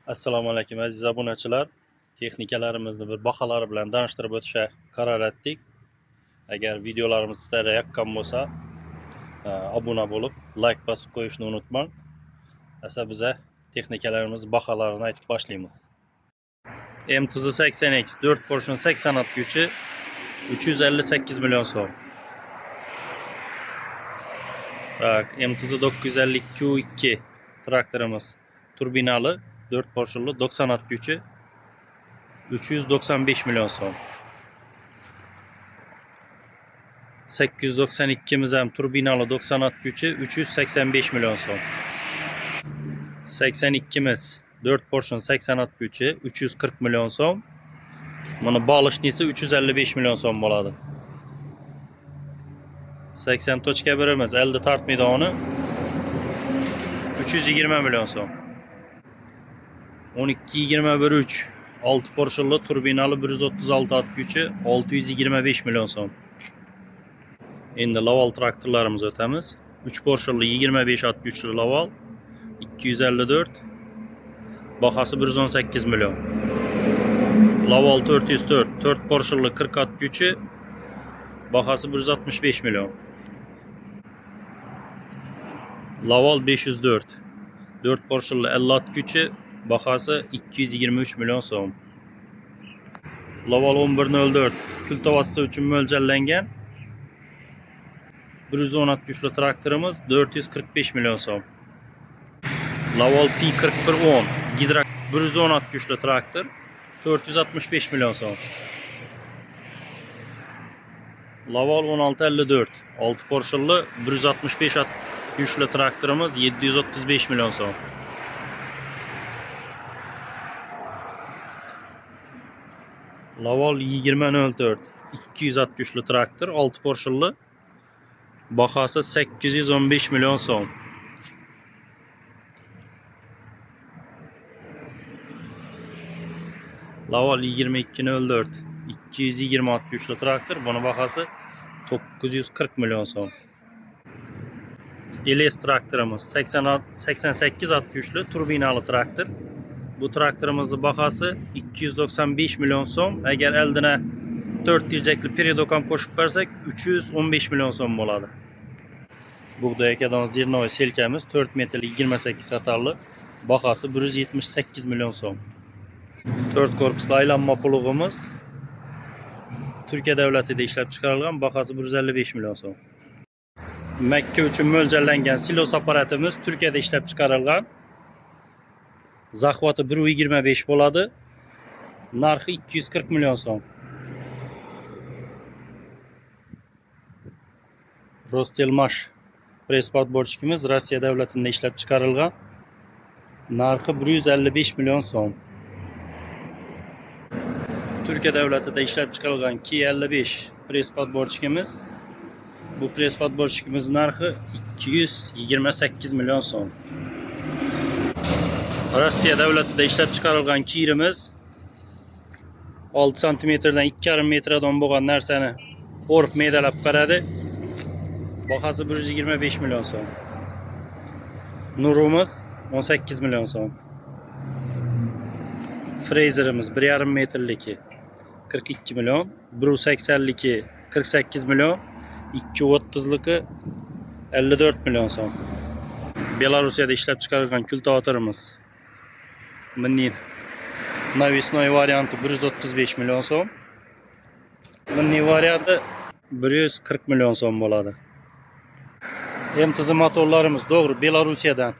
Assalomu alaykum, aziz obunachilar. Texnikalarimizni bir baholari bilan tanishtirib o'tishga qaror etdik. Agar videolarimiz sizlarga yoqqan bo'lsa, obuna bo'lib, like bosib qo'yishni unutmang. Asa biza texnikalarimiz baholarini aytib boshlaymiz. MTZ 80X 4 porshun 80 at gücü 358 milyon so'm. Так, MTZ 950 Q2 traktorimiz turbinalı 4 porşunlu 90 at gücü 395 milyon so'm. 892'miz ham turbinalı 90 at gücü 385 milyon so'm. 82'miz 4 porşun 80 at gücü 340 milyon so'm. Buni bolishnisi 355 milyon so'm bo'ladi. 80.1'imiz elde tartmaydi onu 320 milyon so'm. 12.21 3 6 porşunlu turbinalı 136 at gücü 625 milyon so'm. Endi Laval traktorlarimiz o'tamiz. 3 porşunlu 25 at güçlü Laval 254, bahası 118 milyon. Laval 404 4 porşunlu 40 at gücü, bahası 165 milyon. Laval 504 4 porşunlu 50 at gücü, bahası 223 milyon so'm. Laval 1104 kultovasi uchun mo'ljallangan 110 at güçlü traktorimiz 445 milyon so'm. Laval P4110 gidro 110 at güçlü traktor 465 milyon so'm. Laval 1654 6 porşunlu 165 at güçlü traktorimiz 735 milyon so'm. Laval 2004 200 at güçlü traktor 6 porşunlu, bahası 815 milyon so'm. Laval 2204 220 at güçlü traktor, buni bahası 940 milyon so'm. LS traktorimiz 88 at güçlü turbinalı traktor. Bu traktorimizni bahası 295 milyon so'm. Agar eldina 4 tirjakli peredok ham qo'shib bersak 315 milyon so'm bo'ladi. Bug'doy ekadigan zernovoy selkamiz 4 metrlik 28 qatorli, bahası 178 milyon so'm. 4 korpusli aylanma plugimiz Turkiya davlatida ishlab chiqarilgan, bahası 155 milyon so'm. Makka uchun mo'ljallangan silos apparatimiz Turkiyada ishlab chiqarilgan. Захваты 1.25 bo'ladi. Narxi 240 milyon so'm. Rostelmash press podborchikimiz Rossiya davlatida ishlab chiqarilgan. Narxi 155 milyon so'm. Turkiya davlatida ishlab chiqarilgan K55 press podborchikimiz. Bu press podborchikimiz narxi 228 milyon so'm. Rossiya davlatida ishlab chiqarilgan kirimiz 6 santimetrdan 2,5 metradan bo'lgan narsani o'rib maydalab beradi. Bahası 125 milyon so'm. Nurimiz 18 milyon so'm. Frezerimiz 1,5 metrligi 42 milyon, 1.80ligi 48 milyon, 2.30ligi 54 milyon so'm. Belarusiyada ishlab chiqarilgan kultivatorimiz Minin навесной varianti 135 milyon so'm. Mini varianti 140 milyon so'm bo'ladi. MTZ motorlarimiz to'g'ri Belarusiyada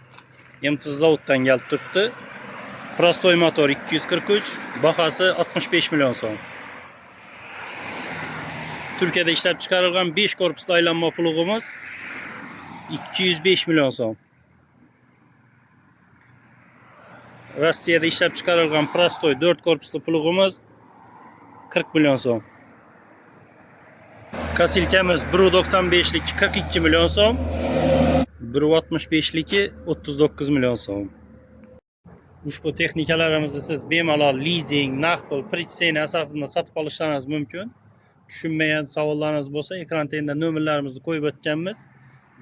MTZ zavoddan kelib turibdi. Prostoy motor 243, bahası 65 milyon so'm. Turkiyada ishlab chiqarilgan 5 korpusli aylanma plugimiz 205 milyon so'm. Rossiyada ishlab chiqarilgan prostoy 4 korpusli plugimiz 40 milyon so'm. Kasilkamiz 1.95lik 42 milyon so'm. 1.65liki 39 milyon so'm. Ushbu texnikalarimizni siz bemalol lizing, naqd pul, pritseniya asosida sotib olishlaringiz mumkin. Tushunmagan savollaringiz bo'lsa, ekran tagida nomerlarimizni qo'yib o'tganmiz.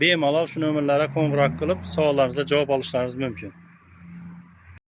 Bemalol shu nomerlarga qo'ng'iroq qilib, savollaringizga javob olishlaringiz mumkin.